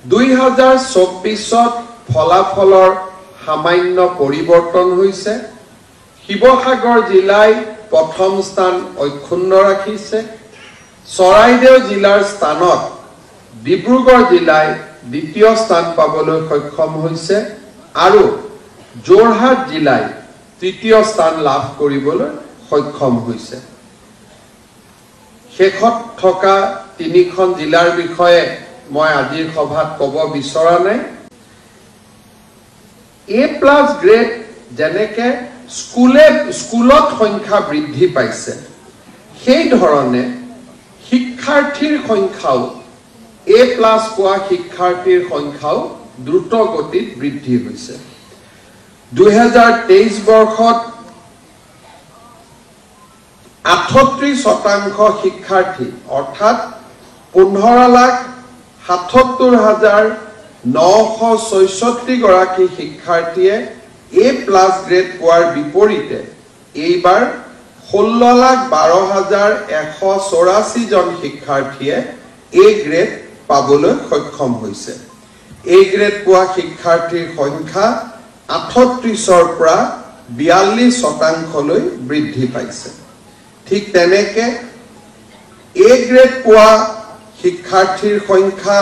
2024ত ফলাফলৰ সামান্য পৰিৱৰ্তন হৈছে। শিৱসাগৰ জিলাই প্ৰথম স্থান অক্ষুণ্ণ ৰাখিছে। চৰাইদেউ জিলাৰ স্থানত ডিব্ৰুগড় জিলাই দ্বিতীয় স্থান পাবলৈ সক্ষম হৈছে আৰু যোৰহাট জিলাই তৃতীয় স্থান লাভ কৰিবলৈ সক্ষম হৈছে। শেষত থকা তিনিখন জিলাৰ বিষয়ে মই আজিৰ সভাত ক'ব বিচৰা নাই। এ প্লাছ গ্ৰেড যেনেকে স্কুলত সংখ্যা বৃদ্ধি পাইছে, সেই ধৰণে শিক্ষাৰ্থীৰ সংখ্যাও, এ প্লাছ পোৱা শিক্ষাৰ্থীৰ সংখ্যাও দ্ৰুত গতিত বৃদ্ধি হৈছে। 2023 বৰ্ষত 38% শিক্ষাৰ্থী অৰ্থাৎ 15,77,966 গৰাকী শিক্ষাৰ্থীয়ে এ প্লাছ গ্ৰেড পোৱাৰ বিপৰীতে এইবাৰ 16,12,184 জন শিক্ষাৰ্থীয়ে এ গ্ৰেড পাবলৈ সক্ষম হৈছে। এ গ্ৰেড পোৱা শিক্ষাৰ্থীৰ সংখ্যা 38ৰ পৰা 42%লৈ বৃদ্ধি পাইছে। ঠিক তেনেকে এ গ্ৰেড পোৱা শিক্ষাৰ্থীৰ সংখ্যা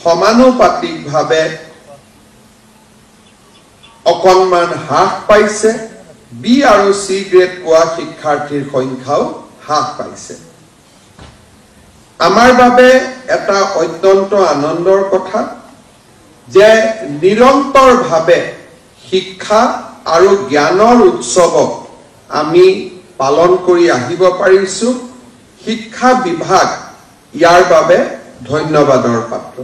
সমানুপাতিকভাৱে অকণমান হ্ৰাস পাইছে। বি আৰু চি গ্ৰেড পোৱা শিক্ষাৰ্থীৰ সংখ্যাও হ্ৰাস পাইছে। আমাৰ বাবে এটা অত্যন্ত আনন্দৰ কথা যে নিৰন্তৰভাৱে শিক্ষা আৰু জ্ঞানৰ উৎসৱক আমি পালন কৰি আহিব পাৰিছোঁ। শিক্ষা বিভাগ ইয়াৰ বাবে ধন্যবাদৰ পাত্ৰ।